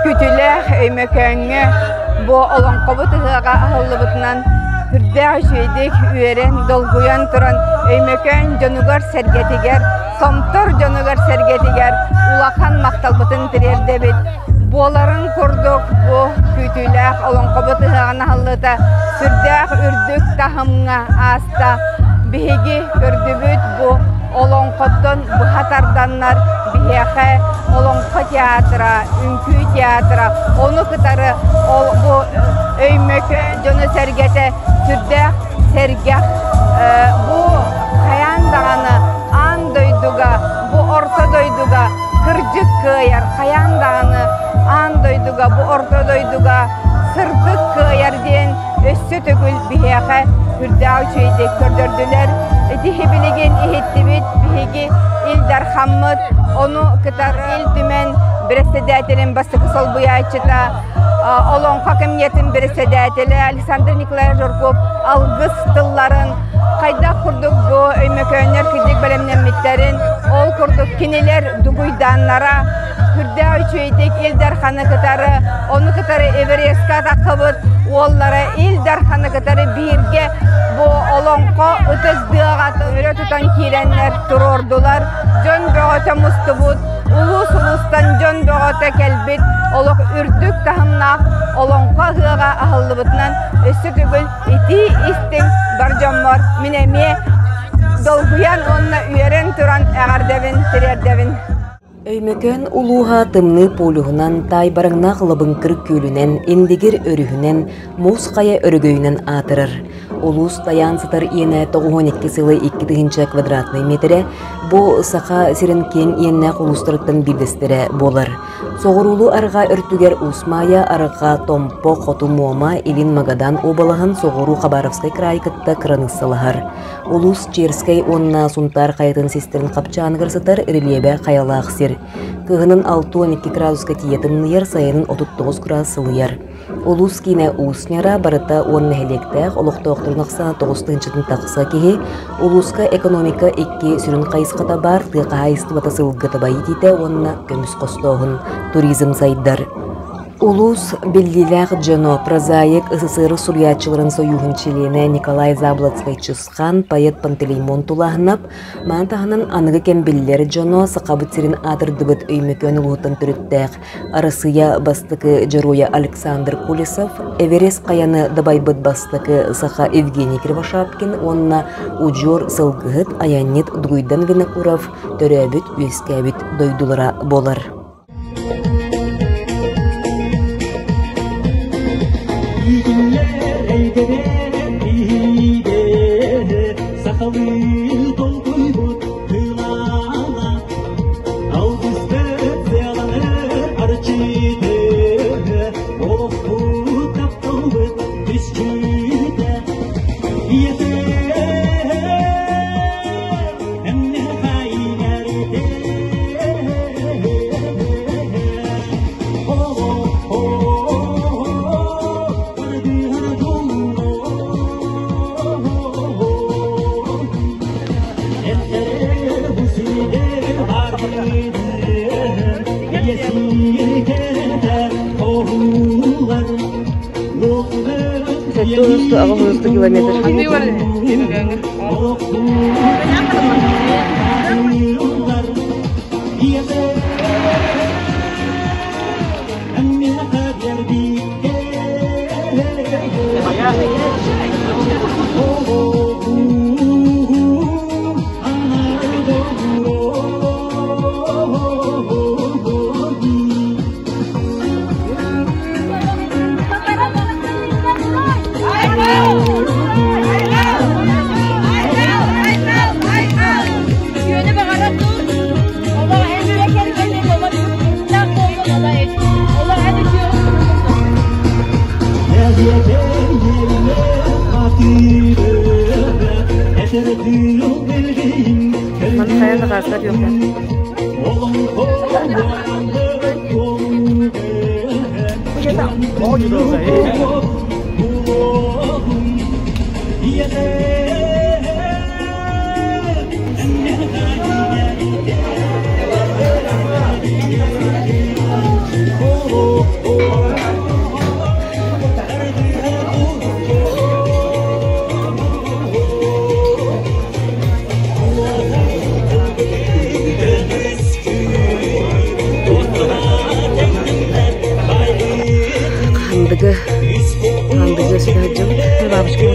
Күтүлээх Өймөкөөҥҥө бу олоҥхобут ыһыаҕа аһыллыбытынан сүрдээх үчүгэйдик үөрэн, долгуйан туран Өймөкөөн дьонугар-сэргэтигэр, Томтор дьонугар-сэргэтигэр улахан махталбытын тириэрдэбит. Буоларын курдук бу күүтүүлээх олоҥхобут ыһыаҕын аһыллыыта сүрдээх үрдүк таһымҥа ааста. Биһиги көрдүбүт бу олоҥхоттон быһа тарданнар биһиэхэ Олоҥхо театра, үҥкүү театра, ону кытары ол бу Өймөкөөн дьоно-сэргэтэ сүрдээх сэргэх бу хайаан даҕаны аан дойдуга, бу орто дойдуга кырдьык кыайар, хайаан даҕаны аан дойдуга, бу орто дойдуга сырдык кыайар диэн өссө төгүл биһиэхэ үрдээх үчүгэйдик көрдөрдүлэр. Ити билигин иһиттибит биһиги Ил Дархаммыт, ону кытары Ил Түмэн бэрэссэдээтэлин бастакы солбуйааччыта, Олоҥхо кэмниэтин бэрэссэдээтэлэ Александр Николаевич Жирков алгыс тылларын хайдах курдук бу өймөкөөннөр кырдьык бэлэмнэммиттэрин, ол курдук кинилэр дугуйдааннара сүрдээх үчүгэйдик Ил Дарханы кытары, ону кытары Эверестка таххыбыт уоллара Ил Дарханы кытары бииргэ бу олоҥхо ытык дыаҕатын өрө тутан киирэннэр туруордулар. Дьон бөҕөтө мустубут, улуус улуустан дьон бөҕөтө кэлбит, олох үрдүк таһымнаах олоҥхо ыһыаҕа аһыллыбытынан өссө төгүл итии истиҥ бар дьоммор мин эмиэ долгуйан уонна үөрэн туран эҕэрдэбин тириэрдэбин. Өймөкөөн улууһа Тымныы полюһунан, Таайбараҥнаах Лабыҥкыр күөлүнэн, Индигир өрүһүнэн, Муус Хайа өрөгөйүнэн аатырар. Улуус тайаан сытар иэнэ 92 сылы 2 тыһыынча квадратнай миэтэрэ, бу Саха сирин киэҥ иэннээх улуустарыттан биирдэстэрэ буолар. Соҕуруулуу-арҕаа өртүгэр Уус Маайа, арҕаа Томпо, Хоту Муома, Илин Магадан уобалаһын Соҕуруу Хабаровскай кыраайы кытта кыраныыссалаһар. Улуус Черскэй уонна Сунтаар хайатын систэрин хапчааныгар сытар рельебэ хайалаах сир. Кыһынын 62 градуска тиийэ тымныйар, сайынын 39 градус сылыйар. Улуус киинэ Уус Ньара барыта уон нэһилиэктээх, олохтоохторун ахсаана 9 тыһыынчатын тахса киһи. Улууска экономика икки сүрүн хайысхата баар, тыа хаһаайыстыбата сылгы таба иитиитэ уонна көмүс хостооһун, туризм сайдар. Улуус биллиилээх дьоно, прозаик, СССР суруйааччыларын сойууһун чилиэнэ Николай Заблоцкай-Чысхан, поэт Пантелеймон Тулааһынап, маны таһынан аныгы кэм биллэр дьоно Сахабыт сирин аатырдыбыт Өймөкөөн улууһуттан төрүттээх Арассыыйа бастакы дьоруойа Александр Колесов, Эверест хайаны дабайбыт бастакы саха Евгений Кривошапкин уонна удьуор сылгыһыт, айанньыт Дугуйдан Винокуров төрөөбүт-үөскээбит дойдулара буолар. Сахалыы толкуйбут тыылаана Алгыспыт сыаланыр арчыты Олохпут тапталбыт түсчүтэ Ийэтэ Сэттэ километр. Маны хайан да хаастар юктар. Хандыгы, хандыгы сыдаджыбыт. Бабушка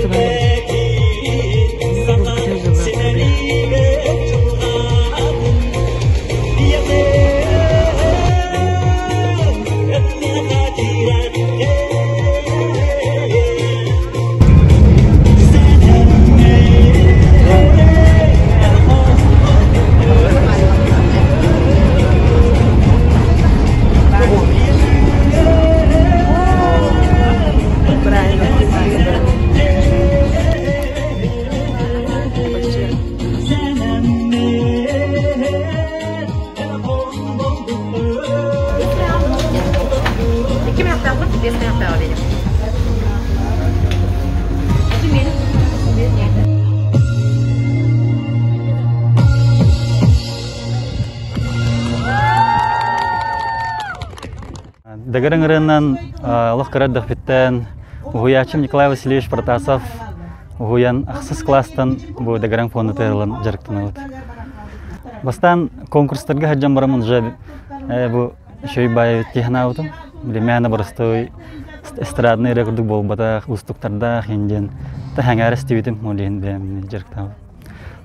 Дэгэрэн ырыанан олох кыра эрдэхпиттэн уһуйааччым Николай Васильевич Протасов уһуйан ахсыс класстан бу Дэгэрэн фондата ылан дьарыктанабыт. Бастаан конкурстарга сылдьан бараммын уже бу үчүгэй баайы тиһанаабытым. Билимээнэ боростуой эстрадный эрэ курдук буолбатах, уустуктардаах индиэн тэһэҥээр истибитим, ол иһин бэйэм дьарыктаабытым.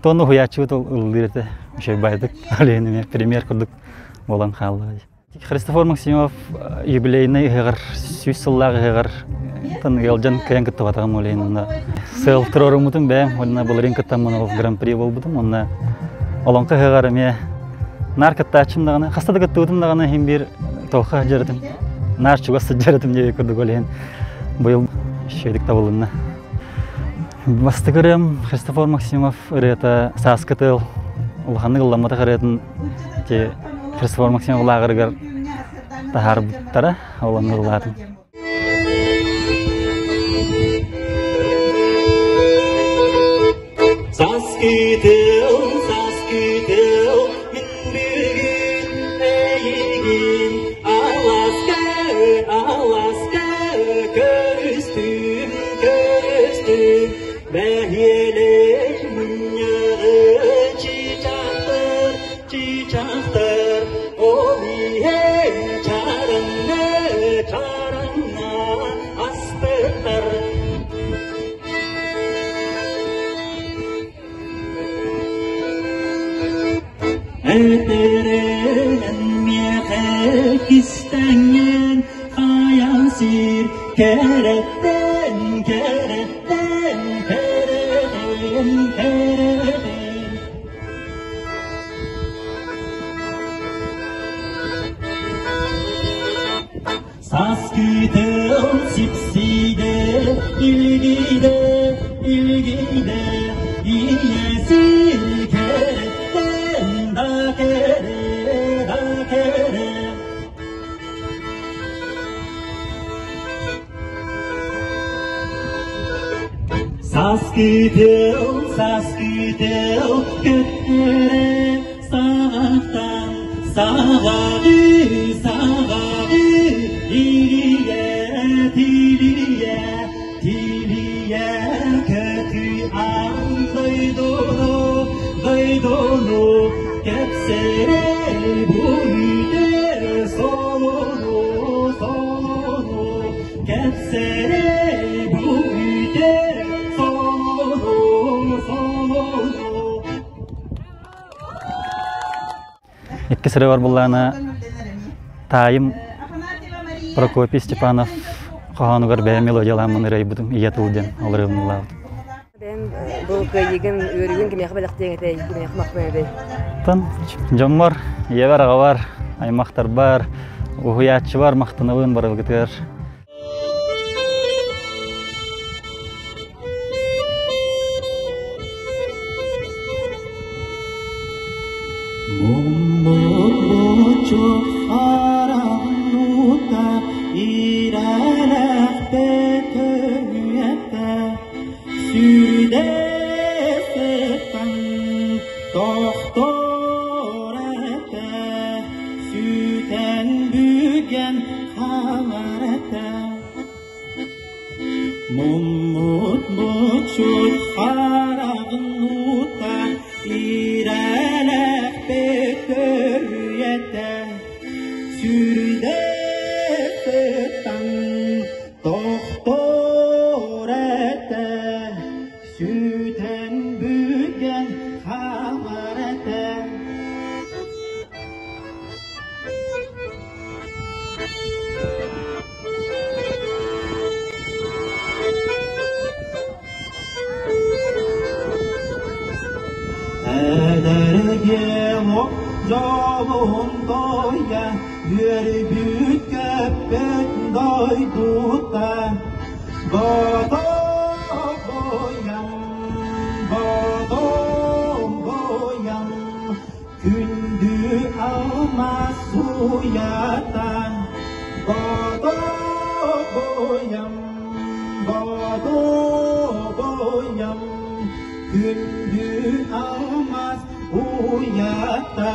Тону уһуйааччыбыт ыллыыр этэ, үчүгэй баайдык, ол иһин эмиэ премьер курдук буолан хаалла. Христофор Максимов юбилейный ыһыаҕар, 100 сыллаах ыһыаҕар ыалдьан кыайан кыттыбатаҕым ол иһин онно сыал туруоруммутум бэйэм уонна былырыын кыттаммын ол гран-при буолбутум уонна олоҥхо ыһыаҕар эмиэ наар кыттааччым даҕаны хаста да кыттыбытым даҕаны иһин биир туохха сылдьар этим наар чугас сылдьар этим диэки курдук ол иһин быйыл үчүгэйдик табылынна. Бастакы ырыам Христофор Максимов ырыата «Сааскы тыал» улаханнык ылламматах ырыатын ити Христофор Максимов лааҕырыгар таһаарбыттара, ол онно ыллаатым. Сааскы тыал, сааскы тыал, мин бүгүн эйигин аласка, аласка көрүстүм, көрүстүм. Бэһиэлэй мунньаҕы чыычаахтар, чыычаахтар, ол иһэн чараҥна, чараҥна аспыттар. Этэрэн миэхэ кистэҥҥин хайан сир кэрэттэн, кэрэттэн, кэрэтэн, кэрэтэн. Сааскы тыл сипсиде, илгиде, илгиде, ийэси кэрэттэн да кэрэ, да кэрэ. Сааскы тыл, сааскы тыл, көттөрө саҕаттан саҕаҕы, саҕаҕы, илийэ, тилийэ, тилийэ көтүй аан дойдуну, дойдуну кэпсэрэ бу үтэ солону, солону кэпсэрэ бу үтэ солону, солону. Иккис ырыабар буллаана таайым Прокопий Степанов хоһоонугар бэйэм мелодиялааммын ырыайбытым «Ийэ тыл» диэн ол ырыабын ыллаабытым. Бэйэм бу кыайыыгын, үөрүүгүн кимиэхэ бэлэхтиэҥ этэй, кимиэхэ махтаныай этэй? Тан дьоммор, ийэбэр, аҕабар, аймахтарбар, уһуйааччыбар махтанабын барылгытыгар. Муммут хараҕын уута иирэлэхпит өҥүйэтэ сүрдэ сытан тохтор этэ сүтэн бүгэн хаалар этэ Муммут мучут хараҕын уута иирэлэхпит көрүйэтэ сүрдэ сытан тохтор этэ сүтэн бүгэн хаалар этэ. Эдэргиэм дьолун тойа үөрбүт көппүт дойдута Бодо-боям, бодо-боям, күндү алмаас уйата Бодо-боям, бодо-боям, күндү алмаас уйата.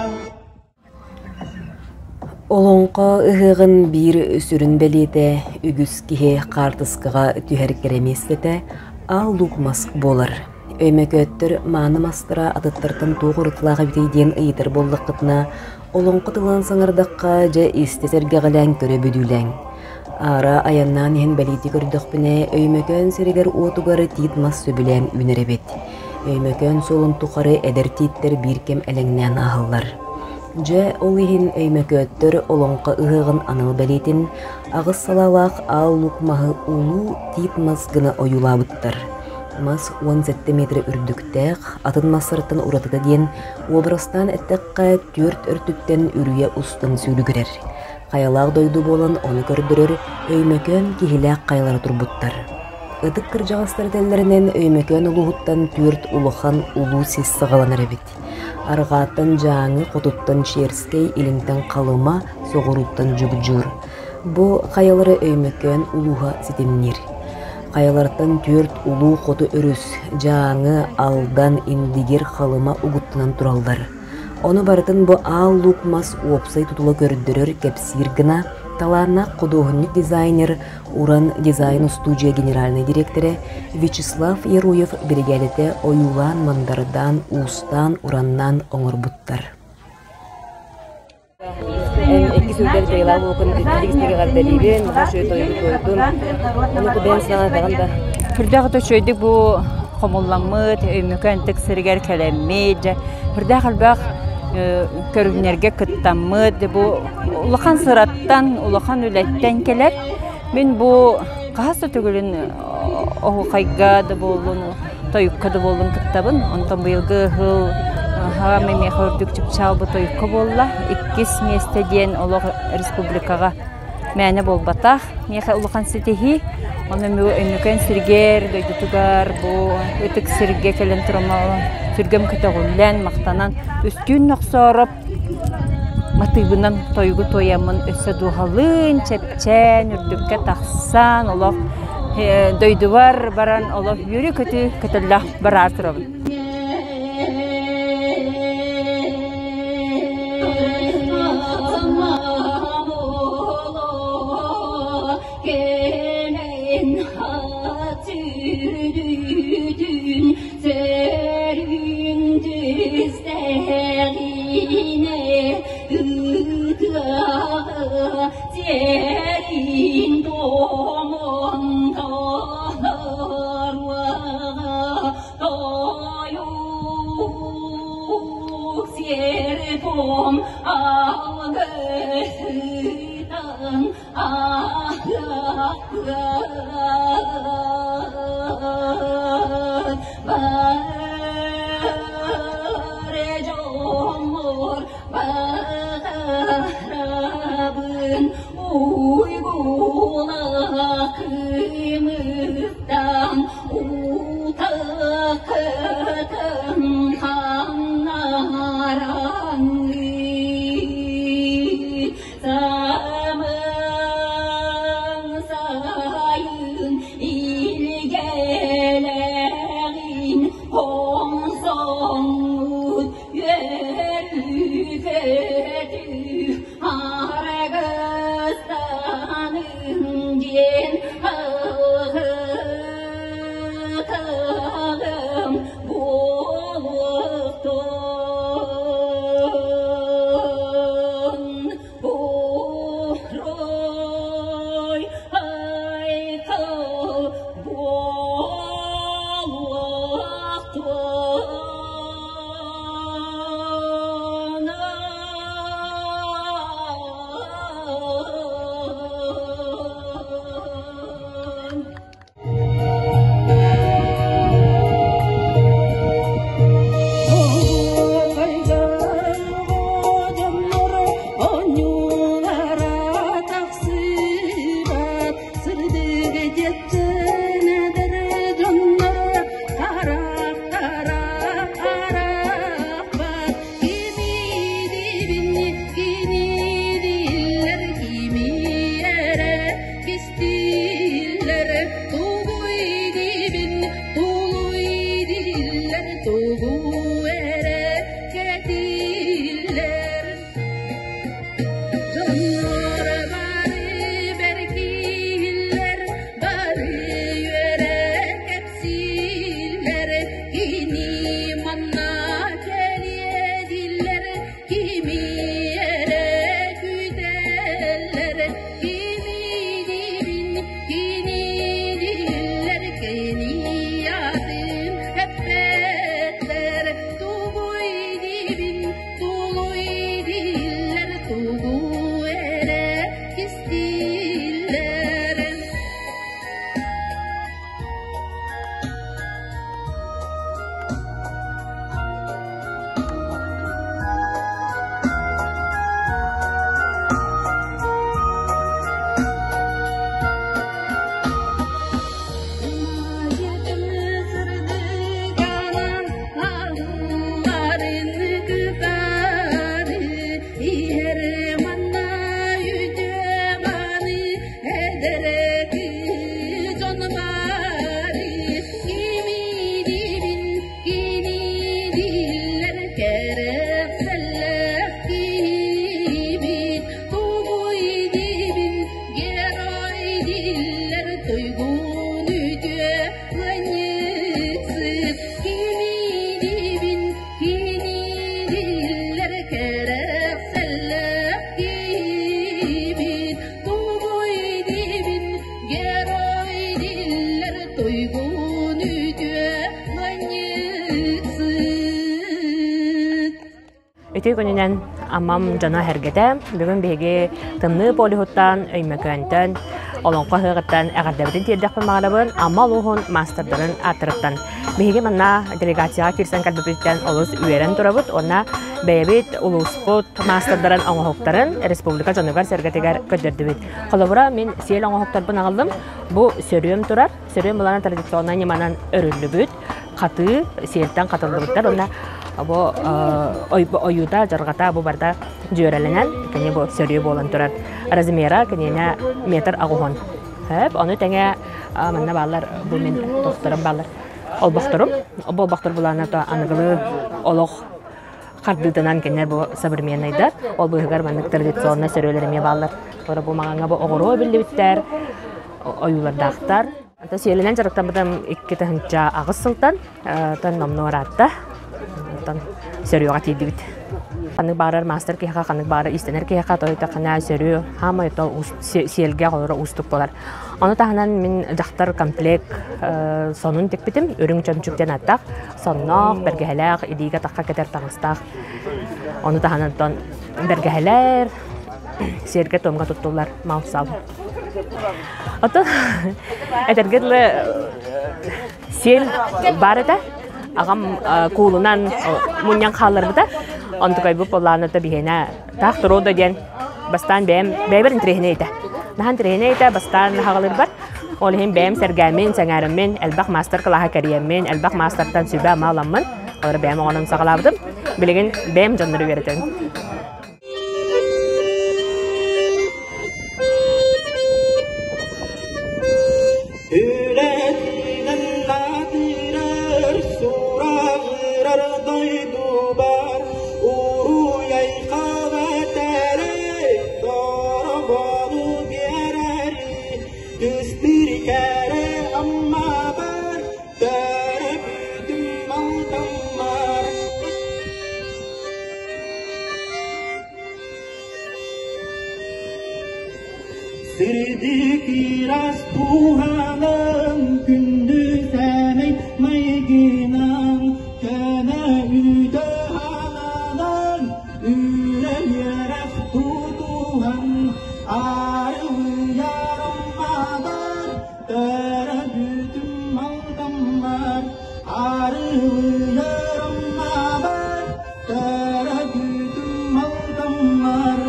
Олоҥхо ыһыаҕын биир сүрүн бэлиэтэ үгүс киһи хаартыскаҕа түһэр кэрэ миэстэтэ Аал Луук мас буолар. Өймөкөөттөр мааны мастара атыттартан туох уратылаах эбитий диэн ыйытар буоллаххытына, олоҥхо тылынан саҥардахха дьэ истэ сэргэҕэлээн көрө бүдүүлээҥ. Аара айаннаан иһэн бэлиэтии көрдөхпүнэ, Өймөкөөн сиригэр-уотугар тиит мас сөбүлээн үүнэр эбит. Өймөкөөн суолун тухары эдэр тииттэр биир кэм элэҥнээн ааһаллар. Дьэ, ол иһин өймөкөөттөр Олоҥхо ыһыаҕын анал бэлиэтин аҕыс салаалаах аал луук маһы улуу тиит мас гына ойуулаабыттар. Мас 17 метр үрдүктээх, атын мастартан уратыта диэн, уобарастаан эттэххэ, түөрт өртүттэн үрүйэ устун сүүрүгүрэр. Хайалаах дойду буолан ону көрдөрөр Өймөкөөн киһилээх хайалара турбуттар. Ытык кырдьаҕастар этэллэринэн Өймөкөөн улууһуттан түөрт улахан улуу сис саҕаланар эбит. Арҕааттан Дьааҥы, хотуттан Черскэй, илинтэн Халыма, соҕурууттан Дьугдьуур. Бу хайалары Өймөкөөн улууһа ситимниир. Хайалартан түөрт улуу хоту өрүс Дьааҥы, Алдан, Индигир, Халыма угуттанан тураллар. Ону барытын бу Аал Луук мас уопсай тутула көрдөрөр, кэпсиир гына талааннаах худуоһунньук-дизайнер, Уран дизайн-устуудьуйа генеральнай дириэктэрэ Вячеслав Яруев биригээдэтэ ойуулаан-мандардаан, уустаан, ураннаан оҥорбуттар. Эн иккис үрдэл кыайыылаах буолбуккун итинник эҕэрдэлиибин, наһаа үчүгэй тойугу туойдун. Ону бэйэҥ санаан да. Үрдээх үчүгэйдик бу хомулламмыт, Өймөкөөн ытык сиригэр кэлэммит, дьэ, үрдээх элбэх көрүҥнэргэ кыттаммыт, бу улахан сыраттан, улахан үлэттэн кэлэр. Мин бу хаһыс да төгүлүн оһуохайга да буоллун, тойукка да буоллун кыттабын. Онтон быйылгы ыһыл хаамай миэхэ үрдүк чыпчаал бу тойукка буолла. Иккис миэстэ диэн олох республикаҕа мээнэ буолбатах. Миэхэ улахан ситиһии. Онон Өймөкөөн сиригэр, дойдутугар бу ытык сиргэ кэлэн турама сүргэм көтөҕүллэн, махтанан үстүүн нохсоороп матыыбынан тойугу туойаммын өссө дууһалыын, чэпчээн, үрдүккэ тахсан, олох дойдубар баран олох үөрүү-көтүү көтөллөөх бараар турабын. Үтүө күнүнэн Аммам дьоно эһэргэтэ. Бүгүн биһиги Тымныы полюһуттан, Өймөкөөнтөн, Олоҥхо ыһыаҕыттан эҕэрдэбитин тиэрдэхпин баҕарабын Амма улууһун маастардарын ааттарыттан. Биһиги манна делегацияҕа киирсэн кэлбиппититтэн олус үөрэн турабыт уонна бэйэбит улууспут маастардарын оҥоһуктарын республика дьонугар-сэргэтигэр көрдөрдүбүт. Холобура, мин сиэл оҥоһуктарбын аҕаллым. Бу сөрүөм турар. Сөрүөм былаана традиционнай ньыманан өрүллүбүт. Хатыы сиэлтэн хатыллыбыттар уонна бу ойуута, дьарҕата бу барыта дьүөрэлэнэн, кини бу сөрүө буолан турар. Размера киниэнэ метр аҕуһун. Хөп, ону тэҥэ манна бааллар бу мин тохторум бааллар. Олбохторум. Бу олбохтор булаана то аныгылыы олох хардыытынан кинилэр бу современнайдар. Ол быыһыгар маннык традиционнай сөрүөлэр эмиэ бааллар. Бу маҕаҥҥа бу оҕуруо биллибиттэр, ойуулардаахтар. Ата сиэлинэн дьарыктаммытым 2008 сылтан, тон номнуо ыраатта. Онтон сөрүөҕэ тиийдибит. Ханнык баарар маастар киһиэхэ, ханнык баарар иистэнэр киһиэхэ тойутаххына сөрүө хаамай то сиэлгэ олоро уустук буолар. Ону таһынан мин дьахтар комплект сонун тикпитим, үрүҥ чөмчүк диэн ааттаах, сонноох, бэргэһэлээх, илиигэ тахха кэтэр таҥастаах. Ону таһынан тон бэргэһэлэр, сиэргэ-туомҥа туттуллар мал-сал. Оттон этэргэ дылы сиэл баар этэ. Аҕам куулунан мунньан хаалларбыта. Онтукайбыт буоллаҕына биһиэнэ таах туруо да диэн бастаан бэйэм бэйэбэр интэриэһинэй этэ. Наһаа интэриэһинэй этэ, бастаан хаҕалыырбар. Ол иһин бэйэм сэргээммин, сэҥээрэммин, элбэх маастар-кылааһы кэрийэммин, элбэх маастартан сүбэ-ама ыламмын, олору бэйэм оҥорон саҕалаабытым. Билигин бэйэм дьоннору үөрэтэбин. Үлэтинэн аатырар, сураҕырар дойдубар уруй-айхал этэрэй, дорогону биэрэри, кыстыыр кэрэ Аммабар, төрөппүтүм алтаммар. Сирдик-ыраас туһанан, күндү сэмэй майгынан, көнө үтө хаананан, үлэ-үөрэх тутуһан, арылыйар аммабар, төрөбүтүм алтаммар, арылыйар аммабар, төрөбүтүм алтаммар.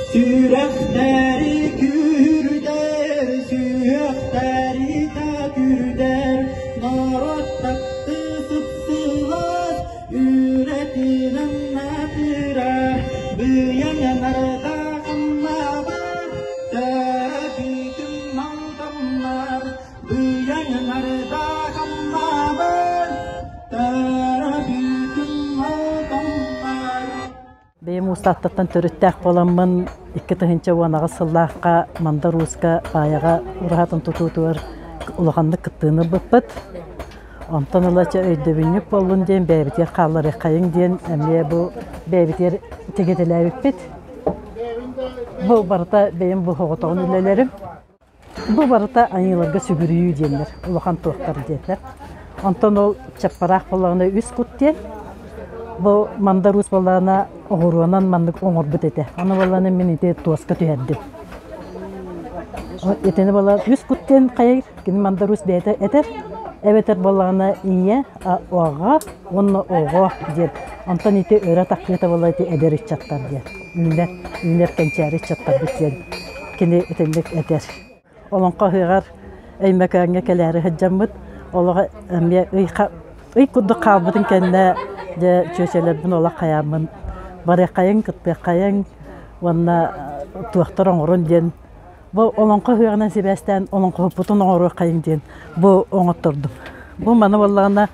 Сүрэхтэри күүрдэр, сүһүөхтэри да күрдэр, норуот таптыы сыпсылас, Үөрэтинэн аатырар, быйаҥанардаах Аммабар, төрөппүтүм Алтаммар, быйаҥанардаах Аммабар, төрөппүтүм Алтаммар. Бэйэм Уустааттаттан төрүттээх буоламмын 2018 сыллаахха Мандар Ууска Баайаҕа ураһатын тутуутугар улаханнык кыттыыны ылбыппыт. Онтон ыла чэ өйдөбүнньүк буоллун диэн бэйэбитигэр хаалларыаххайыҥ диэн эмиэ бу бэйэбитигэр тигэтэлээбиппит. Бу барыта бэйэм бу соҕотоҕун үлэлэрим. Бу барыта айыыларга сүгүрүйүү диэннэр, улахан туохтар диэтилэр. Онтон ол чаппараах буоллаҕына үс кут диэн. Бу Мандар Уус буоллаҕына оҕуруонан маннык оҥорбут этэ. Аны буоллаҕына мин ити туоска түһэрдим. Итини буолла үс кут диэн хайыр, кини Мандар Уус бэйэтэ этэр. Эбэтэр буоллаҕына ийэ, аҕа уонна оҕо диэн. Онтон ити өрө таххыыта буолла ити эдэр ыччаттар диэн. Үүнэр, үүнэр кэнчээри ыччаттарбыт диэн кини итинник этэр. Олоҥхо ыһыаҕар Өймөкөөҥҥө кэлээри сылдьаммыт, олоҕо эмиэ ый, ый курдук хаалбытын кэннэ дьэ чүөчэлэрбин олох хайааммын барыаххайыҥ, кыттыаххайыҥ уонна туохтар оҥорун диэн бу олоҥхо ыһыаҕынан сибээстээн олоҥхоһуппутун оҥоруоххайыҥ диэн бу оҥоттордум. Бу маны буоллаҕына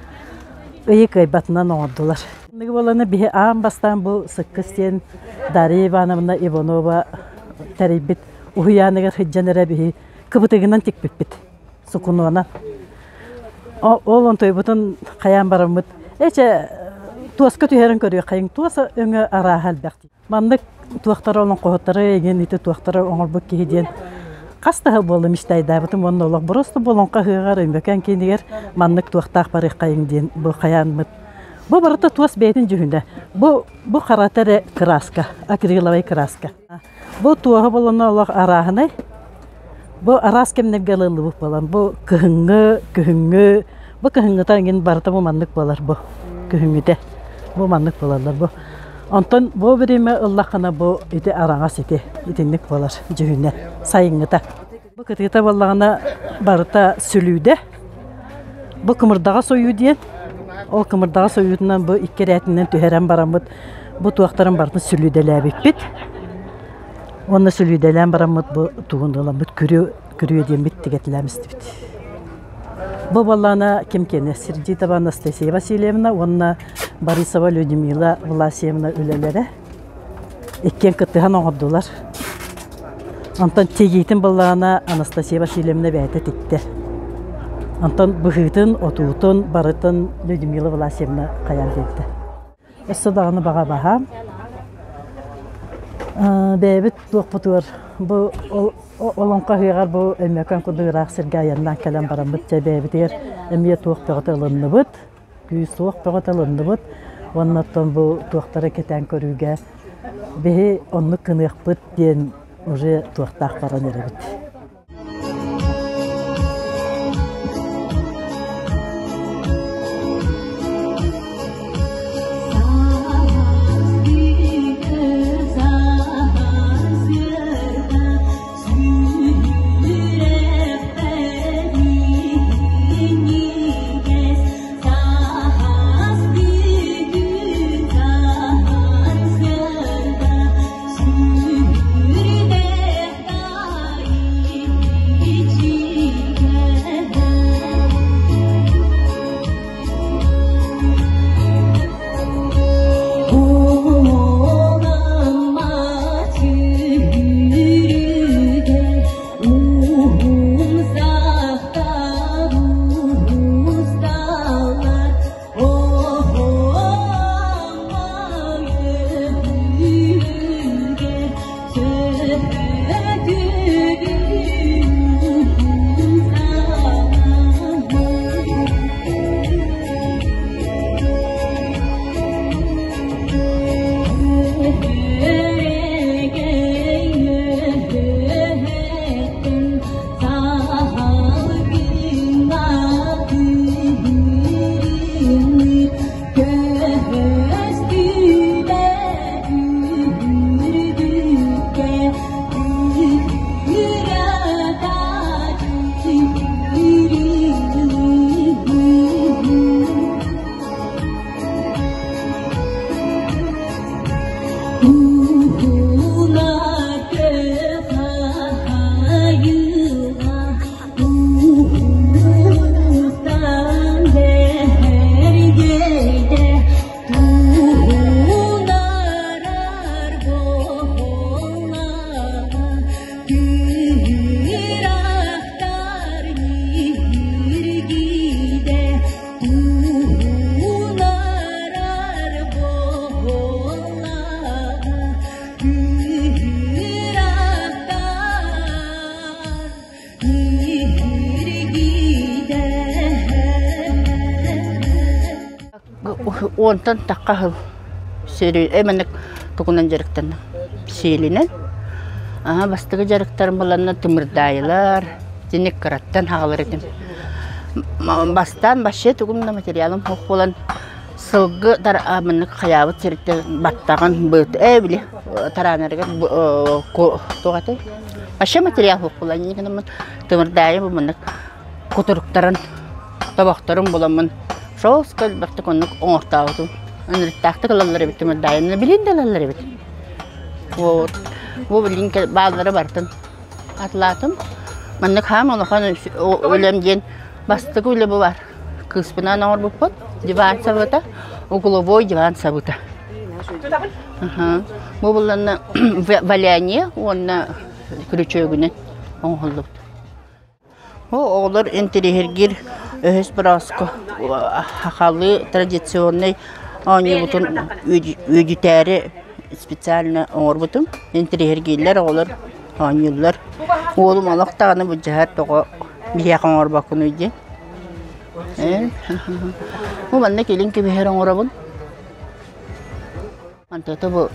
ыйы кыайбатынан оҥордулар. Аныгы буоллаҕына биһи аан бастаан бу Сыккыс диэн Дарья Ивановна Иванова тэрийбит уһуйааныгар сылдьан эрэ биһи кыбытыгынан тикпиппит сукунуонан. Ол онтуйбутун хайаан бараммыт эчэ туоска түһэрин көрүөххэйиҥ туос өҥө арааһа элбэх дии. Маннык туохтары олоҥхоһуттары эҥин ити туохтары оҥорбут киһи диэн. Хас да буолла мечтайдаабытым уонна олох просто болоҥхо ыһыаҕар Өймөкөөн киинигэр маннык туохтаах барыаххайыҥ диэн бу хайаанмыт. Бу барыта туос бэйэтин дьүһүнэ. Бу бу харата эрэ краска, акриловай краска. Бу туоһа болоно олох арааһынай. Бу араас кэмнэргэ ылыллыбыт буолан, бу кыһыҥҥы, күһүҥҥү, бу кыһыҥҥыта эҥин барыта бу маннык буолар бу күһүҥҥүтэ. Бу маннык буолаллар бу. Онтон бу бириэмэ ыллаххына бу ити араҥас ити итинник буолар дьүһүнэ сайыҥҥыта. Бу кытыыта буоллаҕына барыта сүлүүдэ. Бу кымырдаҕа сойуу диэн. Ол кымырдаҕа сойуутунан бу икки эрээтинэн түһэрэн бараммыт бу туохтарын барытын сүлүүдэлээбиппит. Уонна сүлүүдэлээн бараммыт бу тугун ыламмыт күрүө күрүө диэммит тигэтилээн истибит. Бу буоллаҕына ким киэнэ Сердитова Анастасия Васильевна уонна Борисова Людмила Власьевна үлэлэрэ иккиэн кыттыһан оҥордулар. Онтон тигиитин буоллаҕына Анастасия Васильевна бэйэтэ тиктэ. Онтон быһыытын, отуутун барытын Людмила Власьевна хайаан биэрдэ. Өссө даҕаны баҕа баһаам. Бэйэбит туохпутугар бу олоҥхо ыһыаҕар бу Өймөкөөн курдук ыраах сиргэ айаннаан кэлэн бараммыт дьэ бэйэбитигэр эмиэ туох бөҕөтө ылынныбыт, күүс-уох бөҕөтө ылынныбыт. Уонна оттон бу туохтары кэтээн көрүүгэ биһи оннук гыныахпыт диэн уже туохтаах баран эрэбит. Уонтан тахха сыл сири эмэник тугунан дьарыктанна сиэлинэн. Аһа бастакы дьарыктарым буланна тымырдаайылар, итинник кыраттан хаалар этим. Бастаан вообще тугум да материалым суох буолан сылгы маннык хайаабыт сириттэн баттаҕын быт ээ били тараанарыгар туох этэй вообще материал суох буолан инньэ гынаммын тымырдаайы бу маннык кутуруктарын тобохторун буламмын шоска элбэхтик оннук оҥортообутум ынырыктаахтык ылаллар эбит тымырдаайыны билин да ылаллар эбит вот бу билин бааллары барытын Атлаатым. Маннык хаам улахан үлэм диэн бастакы үлэ бу бар. Кыыспынаан оҥорбуппут. Диван сабыта, угловой диван сабыта. Бу булланна валяние уонна күрүчүөгүнэн оҥоһуллубут. Бу оҕолор интириэһиргиир өһөс борооско хахалыы традиционный оонньуубутун үөдүтээри специально оҥорбутум. Интириэһиргииллэр оҕолор. Оонньууллар. Уолум олох даҕаны былдьаһар тоҕо биһиэхэ оҥорбоккунуй диэн. Бу манна килин кэбиһэр оҥоробун. Антата бу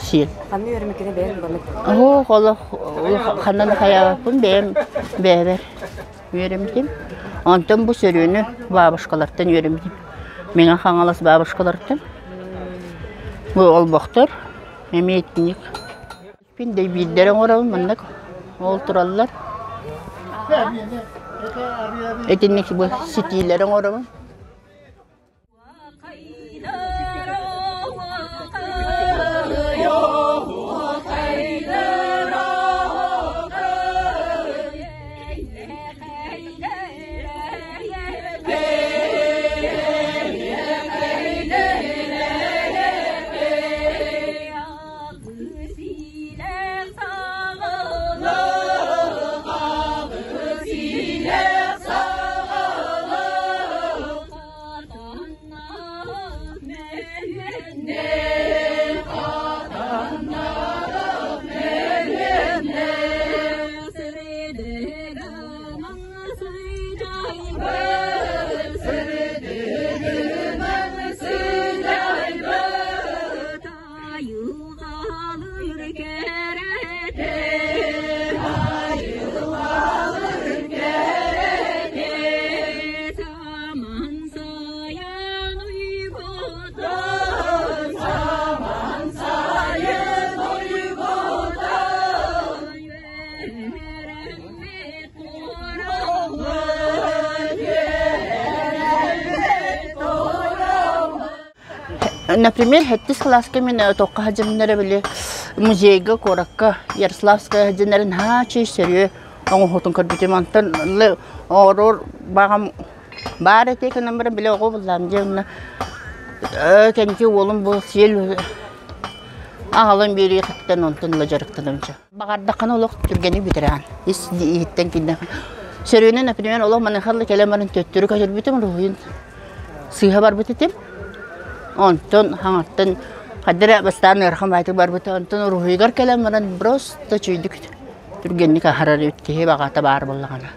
сиэл. Ханна үөрэммиккини бэйэм банык? Оһох олох ханна да хайаабаппын бэйэм бэйэбэр үөрэммитим. Онтон бу сөрүөнү бабушкалартан үөрэммитим. Мэҥэ Хаҥалас бабушкалартан. Бу олбохтор эмиэ итинник. Мин дэйбиирдэри оҥоробун маннык ол тураллар. Итинник бу ситиилэри оҥоробун. Например, сэттис кылааска мин туохха сылдьыбыннара били музейга, куоракка Ярославская сылдьыннарын наһаа сөрүө оҥоһуутун көрбүтүм. Онтон оҥорор баҕам баар этэ гынан баран били оҕо буллаам дьэ онно кэнники уолум бу сиэл аҕалан биэриэхиттэн онтон ыла дьарыктанабын. Баҕардаххына олох түргэнник бүтэрэҕин. Ис иһиттэн киирдэххэ. Сөрүөнү, например, олох маныаха кэлэн баран төттөрү көтөрбүтүм, уруһуйун сыыһа барбыт этим. Онтон хаҥаттан хайда эрэ бастаан ыарахан баайтык барбыта. Онтон уруһуйугар кэлэн баран просто чүйдүк түргэнник аһарар эбит киһи баҕата баар буоллаҕына.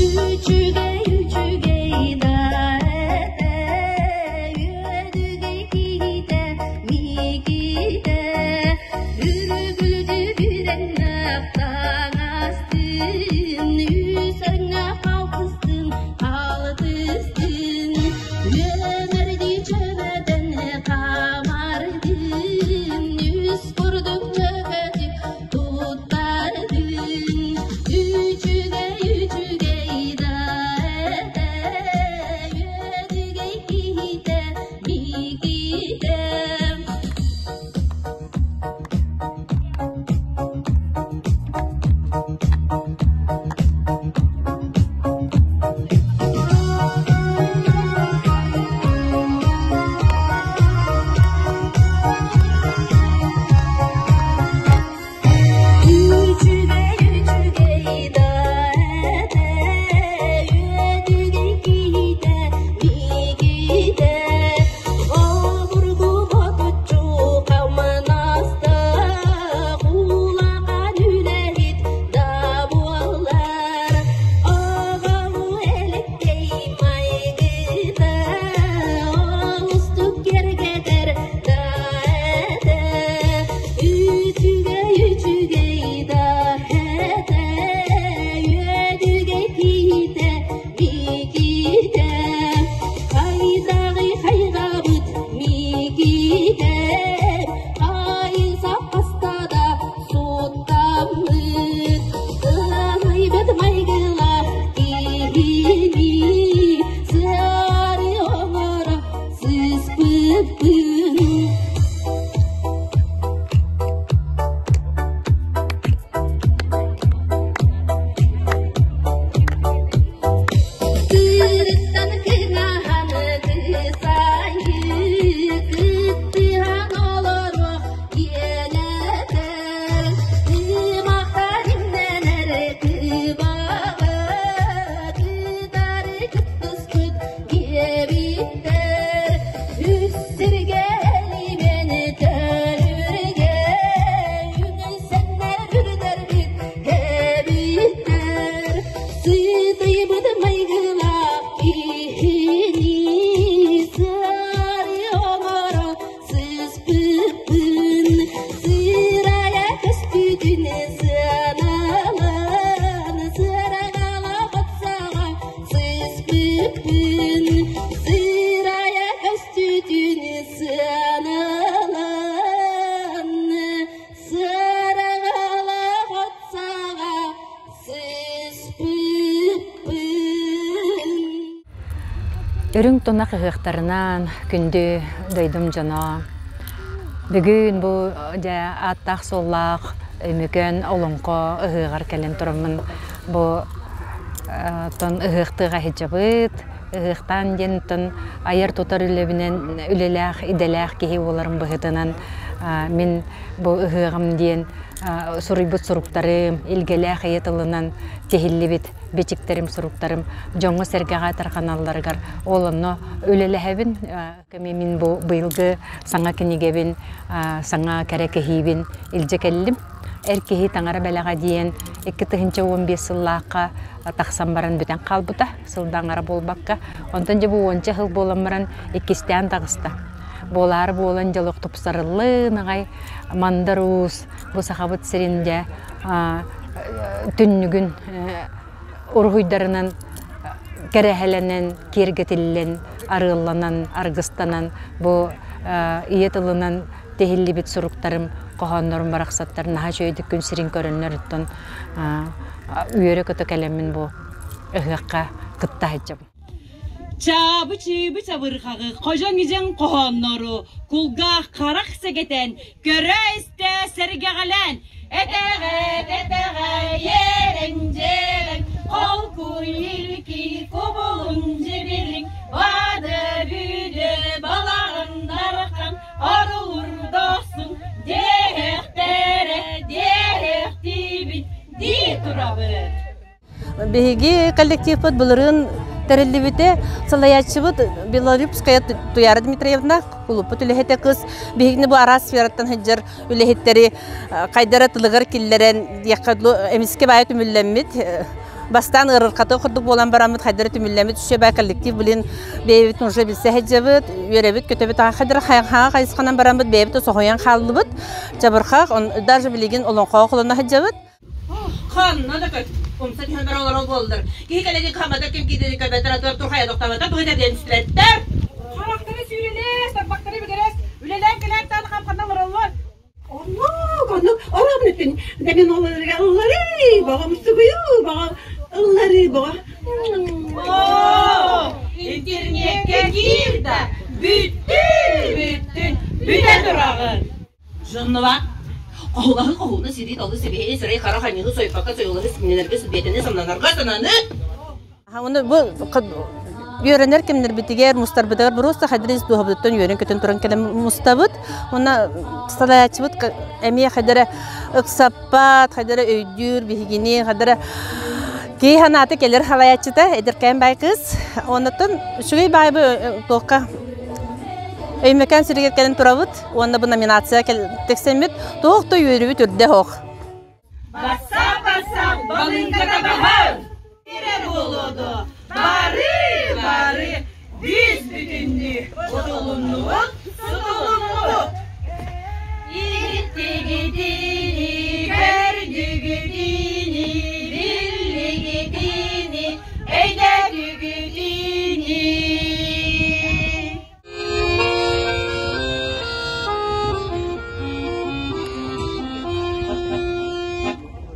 Үчүгэй, үчүгэй да этэ, үөдүгэй киһитэ Микитэ, үрүгүлдьү бүрэҥнээх таҥастын, үс аҥа халтыстын, халтыстын, Үөмэрдии чөбөтөн хаамардын, үс курдук чөкөтүк туттардын. Үчүгэй, үчүгэй да этэ, үөдүгэй киһитэ Микитэ. Үчүгэй, үчүгэй да этэ, үөдүгэй киһитэ Микитэ. Обургу ботуччу хамнаста, улахан үлэһит да буоллар, оҕону элэккэй майгыта, олустук кэргэтэр да этэ. Үчүгэй, үчүгэй да этэ, үөдүгэй киһитэ Микитэ. Хайдаҕый хайҕабыт Микитэ, хайысах хаста да суттаммыт, ылыйбыт майгылаах киһини сыары оҥоро сыспыппын. Кырыттан кыҥаһан кысайы, кыттыһан Үрүҥ тунах ыһыахтарынан күндү дойдум дьоно. Бүгүн бу дьэ ааттаах-суоллаах Өймөкөөн олоҥхо ыһыаҕар кэлэн тураммын бу тон ыһыахтыаҕа сылдьабыт. Ыһыахтаан диэн тон айар-тутар үлэбинэн үлэлээх, идэлээх киһи буоларым быһыытынан мин бу ыһыаҕым диэн суруйбут суруктарым, илгэлээх ийэ тылынан тиһиллибит бичиктэрим, суруктарым дьоҥҥо-сэргэҕэ тарҕаналларыгар ол онно үлэлэһэбин. Мин бу быйылгы саҥа кинигэбин, саҥа кэрэ кэһиибин илдьэ кэллим. Эр киһи таҥара бэлэҕэ диэн 2015 сыллаахха тахсан баран бүтэн хаалбыта, сылдаҥара буолбакка. Онтон дьэ бу уонча сыл буолан баран иккистээн таҕыста. Буолаары буолан дьолох тупсарыллын аҕай Мандар Уус бу Сахабыт сирин дьэ түннүгүн уруһуйдарынан кэрэһэлэнэн, киэргэтиллэн, арыалланан, аргыстанан бу ийэ тылынан тиһиллибит суруктарым, хоһооннорум барахсаттар наһаа үчүгэйдик күн сирин көрөннөр оттон үөрэ-көтө кэлэммин бу ыһыахха кытта сылдьабын. Чаабы-чыыбы чабырҕаҕы, хожоҥ-идьэҥ хоһооннору кулгаах харах сэгэтэн, көрө-истэ сэргэҕэлээн, этэҕэ, тэтэҕэ, иэрэҥ-дьиэрэҥ, холкуй илки кубулуҥ дьибириҥ, бады-бүдү балаҕан дархан, орулур дохсун, диэһэхтэрэ, диэһэхтиибит дии турабыт. Биһиги коллективпыт былырыын тэриллибитэ. Салайааччыбыт Белолюбская Туяра Дмитриевна, кулуппут үлэһитэ кыз. Биһигини бу араас сфераттан сылдьар үлэһиттэри хайдара тылыгар киллэрэн диэххэ эмискэ баайа түмүллэммит. Бастаан ыарырҕаты курдук буолан бараммыт хайдара түмүллэммит үчүгэй баай коллектив билин бэйэбит уже билсэ сылдьабыт, үөрэбит, көтөбүт хайдара хаҥа хайысханан бараммыт бэйэбит соһуйан хааллыбыт. Чабырхах, даже билигин олоҥхоҕо холоно сылдьабыт. Ханна да көт, умса түһэн баран олорор буоллар. Киһи кэлэни хамата ким киирдини көрбөттөр, атыгар турхайа тохтообото, тугу этэрдиэн истибэттэр. Харахтары сүүрэлээс, тарбахтары бүтэрэс, үлэлээн кэлээт даҕаны хамханна олороллор. Оннук, оннук, оромун үтүн, дэмин оларыга ыллары, баҕам сугуйу, баҕа ыллары, баҕа. Оо, интернеккэ киир да, бүттүн, бүттүн, бүтэ тураҕын. Дьоннова хоһулаһыы хоһууна сирии толу сэбиһини сирэй хара ханьыһы сойпакка сойулаһы симнэнэргэ сибиэтэни самнанарга сананы Оны бу үөрэнэр кэмнэрбитигэр мустарбытыгар просто хайдары дууһабытыттан үөрэн-көтөн туран кэлэн мустабыт. Уонна салайааччыбыт эмиэ хайдары ыксаппат, хайдары өйдүүр биһигини, хайдары киһи санаата кэлэр салайааччыта эдэркээн баай кыыс. Оннуттан үчүгэй баайбы туохха Өймөкөөн сиригэр кэлэн турабыт уонна бу номинация тиксэммит туох да үөрүүбүт үрдэ суох. Басса-басса балыыҥката баһар! Эрэ буолуоду бары-бары бүүс бүтүннүү утулуннубут, сутулуннубут. Иһиттигитини, көрдүгүтүни, биллигитини, өйдөөтүгүтүни.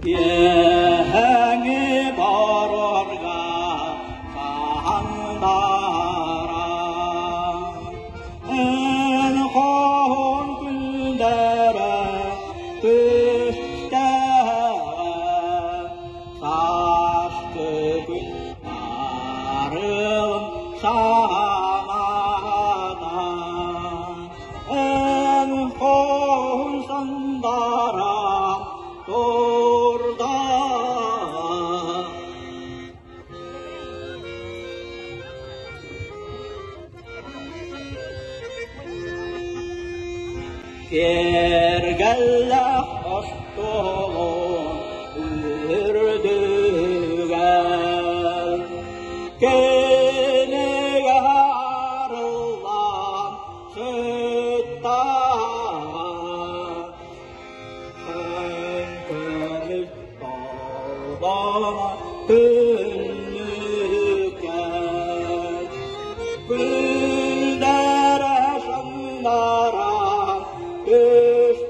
Киэһэҥи барарга хаһандара Эн хоһун күндэрэ түстэҕэ Сааскы күн арылын саамана Эн хоһун сандара турда Киэргэллээх остуолун үрдүгэр кинигэ арыллан сыттаҕа Көмүс толбоно түннүккэ Күндэрэ сандара түстэҕэ.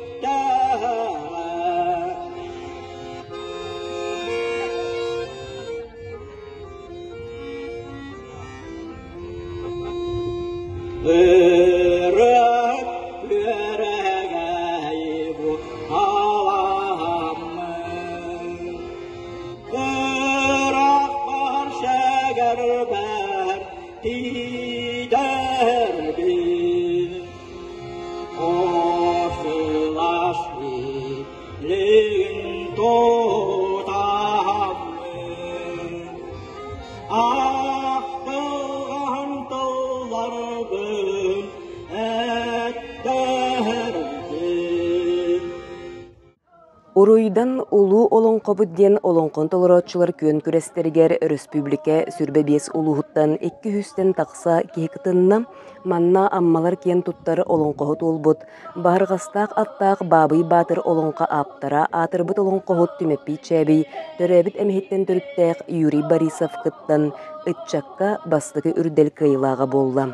Уруйдан улуу олоҥхобут диэн олоҥхону толорооччулар күөн күрэстэригэр өрөспүүбүлүкэ 25 улууһуттан 200-тэн тахса киһи кытынна. Манна Аммалар киэн туттар олоҥхоһут уолбут, Баһырҕастаах аттаах Баабый Баатыр олоҥхо ааптара, аатырбыт олоҥхоһут Түмэппий Чээбий төрөөбүт эмиһиттэн төрүттээх Юрий Борисов кыттан, ыччакка бастакы үрдэл кыайыылааҕа буолла.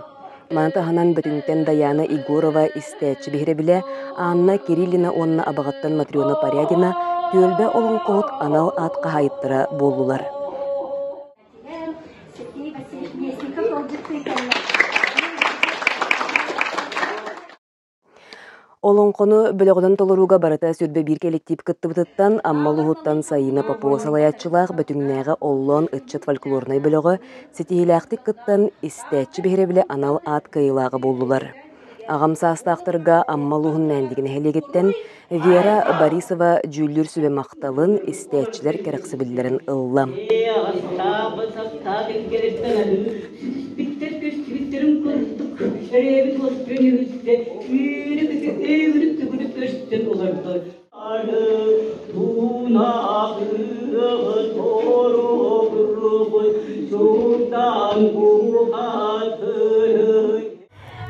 Маны таһынан Бөтүҥтэн Дайаана Егорова истээччи биһирэбилэ, Анна Кириллина уонна Абаҕаттан Матрена Порядина түөлбэ олоҥхоһут анал аат хаһаайыттара буоллулар. Олоҥхону бөлөҕүнэн толорууга барыта 21 кэлэктиип кыттыбытыттан Амма улууһуттан Сайыына Попова салайааччылаах Бөтүҥнээҕи Оллоон ыччат фольклорнай бөлөҕө ситиһиилээхтик кыттан, истээччи биһирэбилэ анал аат кыайыылааҕа буоллулар. Аҕам саастаахтарга Амма улууһун Мээндиги нэһилиэгиттэн Вера Борисова дьүүллүүр сүбэ махталын, истээччилэр кэрэхсэбиллэрин ылла. Сүтүспүттэр көстүбүттэрин курдук өрөөбүт уоспун үһүстэ үүрү-көтү өйүгүрүк-түгүрүк көстөн олордо.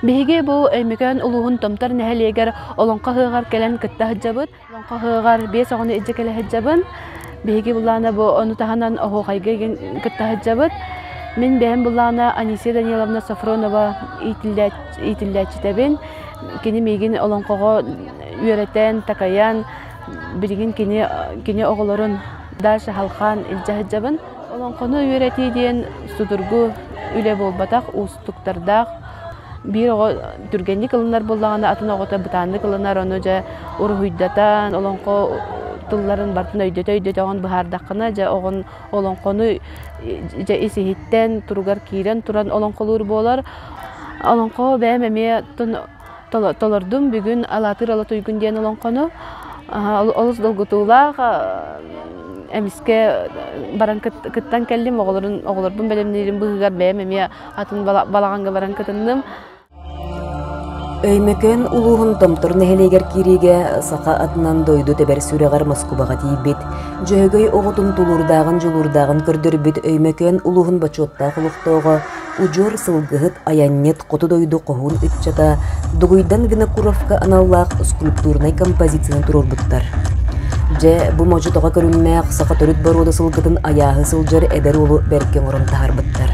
Биһиги бу Өймөкөөн улууһун Томтор нэһилиэгэр Олоҥхо ыһыаҕар кэлэн кытта сылдьабыт. Олоҥхо ыһыаҕар 5 оҕону илдьэ кэлэ сылдьабын. Биһиги былаана бу ону таһынан оһуохайга кытта сылдьабыт. Мин бэйэм былаана Анисия Даниловна Софронова иитиллээччитэбин. Кини миигин олоҥхоҕо үөрэтэн, такайан, билигин кини кини оҕолорун Даша Халхан илдьэ сылдьабын. Олоҥхону үөрэтии диэн судургу үлэ буолбатах, уустуктардаах. Биир оҕо түргэнник ылынар буоллаҕына, атын оҕото бытааннык ылынар, ону дьэ уруһуйдатан, олоҥхо тылларын барытын өйдөтө-өйдөтөҕүн быһаардаххына, дьэ оҕон олоҥхону дьэ ис-иһиттэн туругар киирэн туран олоҥхолуур буолар. Олоҥхо бэйэм эмиэ толордум бүгүн Алаатыыр ала туйгун диэн олоҥхону. Олус долгутуулаах эмискэ баран кыттан кэллим оҕолорун оҕолорбун бэлэмниирим быыһыгар бэйэм эмиэ атын балаҕаҥҥа баран кытынным. Өймөкөөн улууһун Томтор нэһилиэгэр киириигэ саха атынан дойду тэбэр сүрэҕэр Москубаҕа тиийбит, Дьөһөгөй оҕотун тулуурдааҕын-дьулуурдааҕын көрдөрбүт Өймөкөөн улууһун бочуоттаах олохтооҕо удьуор сылгыһыт, айанньыт, хоту дойду хоһуун ыччата Дугуйдан Винокуровка аналлаах скульптурнай композицияны туруорбуттар. Дьэ, бу модьу тоҕо көрүҥнээх саха төрүт боруода сылгытын айааһы сылдьар эдэр уолу бэркэ оҥорон таһаарбыттар.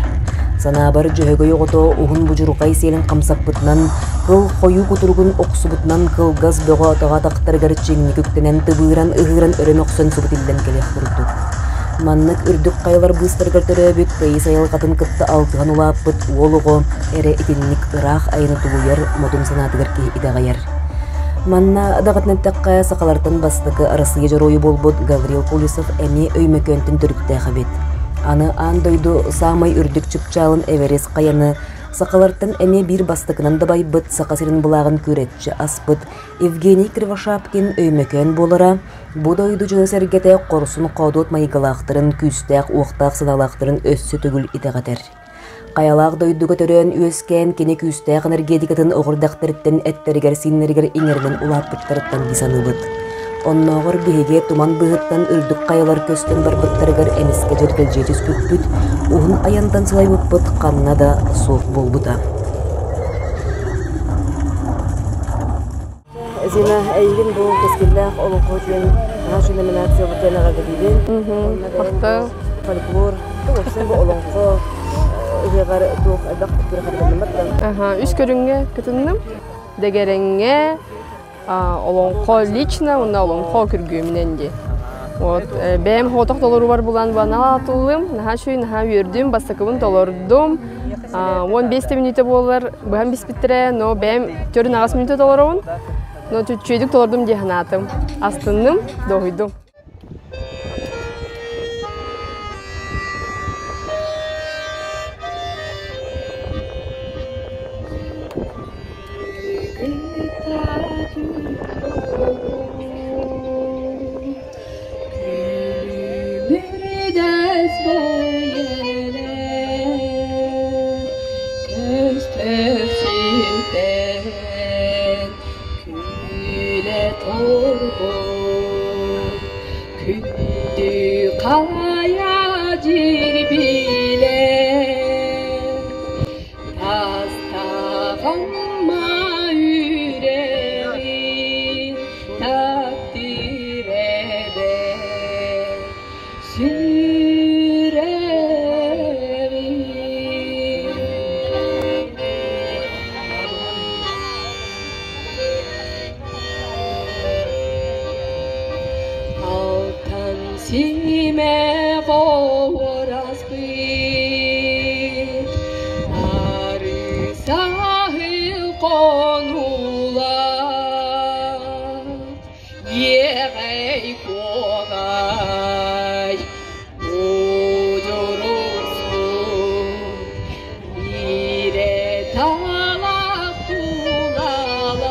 Санаабар Дьөһөгөй оҕото уһун будьурхай сиэлин хамсаппытынан, кыл хойуу кутуругун охсубутунан кылгас бөҕө атаҕа атахтарыгар чиҥник үктэнэн тыбыыран ыһыыран өрө мөхсөн субутиллан кэлиэх курдук. Маннык үрдүк хайалар быыстарыгар төрөөбүт тыйыс айылҕатын кытта алтыһан улааппыт уол оҕо эрэ итинник ыраах айаны тулуйар модун санаатыгар киһи итэҕэйэр. Манна даҕатан эттэххэ, сахалартан бастакы Арассыыйа дьоруойа буолбут Гаврил Колесов эмиэ Өймөкөөнтөн төрүттээх эбит. Аны аан дойду саамай үрдүк чыпчаалын Эверест хайаны сахалартан эмиэ биир бастакынан дабайбыт Саха сирин былааҕын күөрэччи аспыт Евгений Кривошапкин Өймөкөөн буолара бу дойду дьоно-сэргэтэ хорсун-хоодуот майгылаахтарын, күүстээх-уохтаах санаалаахтарын өссө төгүл итэҕэтэр. Хайалаах дойдуга төрөөн-үөскээн кини күүстээх энергетикатын оҕурдахтарыттан эттэригэр-сииннэригэр иҥэринэн улааппыттарыттан дии саныыбыт. Оннооҕор биһиги туман быыһыттан үрдүк хайалар көстөн барбыттарыгар эмискэ дьэргэлдьийэ түспүппүт, уһун айантан сылайбыппыт ханна да суох буолбута. Зина, эйигин бу кэскиллээх олоҥхо диэн наша номинация бутыанаҕа билибин. Махтал. Фольклор, уопсай бу олоҥхо ыһыаҕар туох элбэх күрэхтэһинним Аха, үс көрүҥҥэ кытынным. Дэгэрэҥҥэ, олоҥхо лично уонна олоҥхо күргүөмүнэн дии. Вот, бэйэм хотох толоруубар булан банал атыллым, наһаа үчүгэй, наһаа үөрдүм, бастакыбын толордум. 15 мүнүүтэ буолар, быһан биспиттэрэ, но бэйэм төрүн аҕыс мүнүүтэ толоробун. Но чүччүйдүк толордум дии санаатым. Астынным, дуоһуйдум. Хайа дьирбилэ Тастаҕамма үрэҕин таптыыр эбэ сүрэҕин. Алтан симэх оҕураспыт, ары саһыл хонуулаах, иэҕэй куоҕай удьурусмут, иирэ талах тулалаах.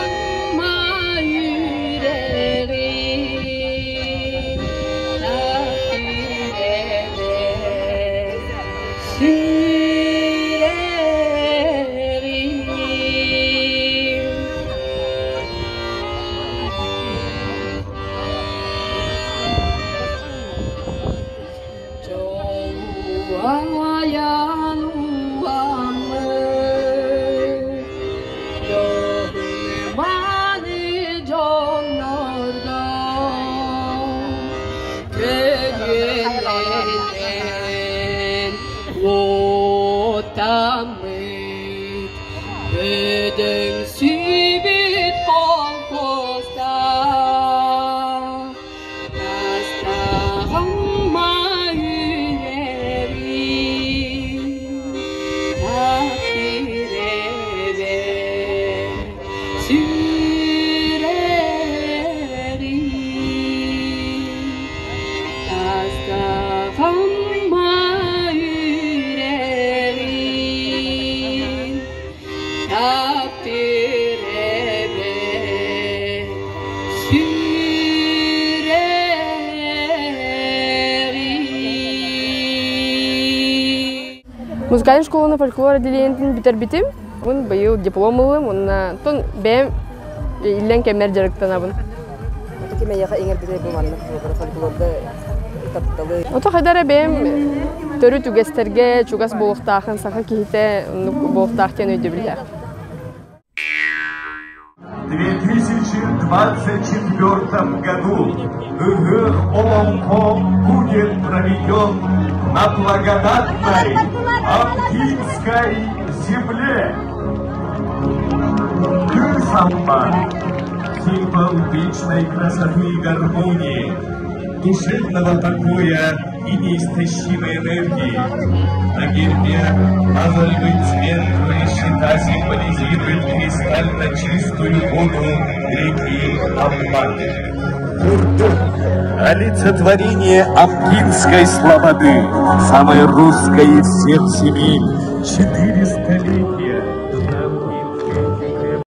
Ама үрэҕин таптыыр сүрэҕим. Дьолуайан уаммыт, дьоһун-мааны дьоннорго көлүөнэнэн уоттаммыт, бөдөҥсүйбүт холкуостар Тастаҕамма үрэҕин таптыыр эбэ сүрэҕин. Тастаҕамма үрэҕин таптыыр эбэ Музыкальнай школаны фольклор отделениетин бүтэрбитим. Мун быйыл диплом ылым, уонна тон бэйэм иллэҥ кэммэр дьарыктанабын. Ото ким эйиэхэ иҥэрбитэ бу маннык фольклорга тапталы? Ото хайда эрэ бэйэм төрүт үгэстэргэ чугас буолуохтаахын саха киһитэ оннук буолуохтаах диэн өйдөбүллээх. В 2024 году Ыһыах Олоҥхо будет проведен на благодатной Амгинской земле. Кырсамба – символ вечной красоты и гармонии, душевного покоя и неистощимой энергии. На гербе лазоревый цвет щита символизирует кристально чистую воду реки Амма. Курдук – олицетворение Амкинской слободы, самой русской из всех земель, 400 лет.